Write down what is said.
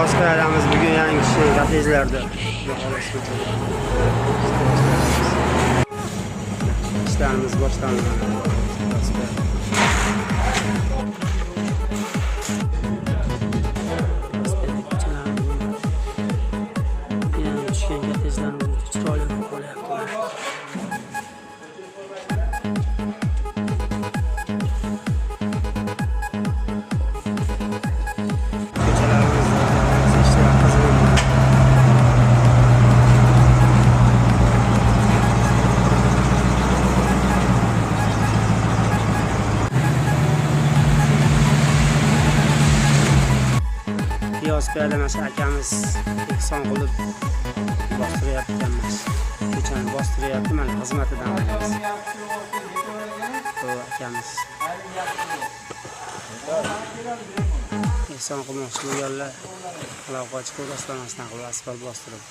Piyoz bugun yangi tushgan kottejlarda. Ishlarimiz boshlandi. Yangi tushgan kottejlarimiz juda chiroyli bo'lib qolyapti. Ko'chalarimizda ishlar qizg'in. Piyoz piyoda shu akamiz ehson qilib bostiryapti ekan, ko'chani bostiryapti, mana xizmatidan akamiz. Bu akamiz ehson qilmoqchi bo'lganlar aloqa chiqib rostlamasdan qilib asfalt bostirib.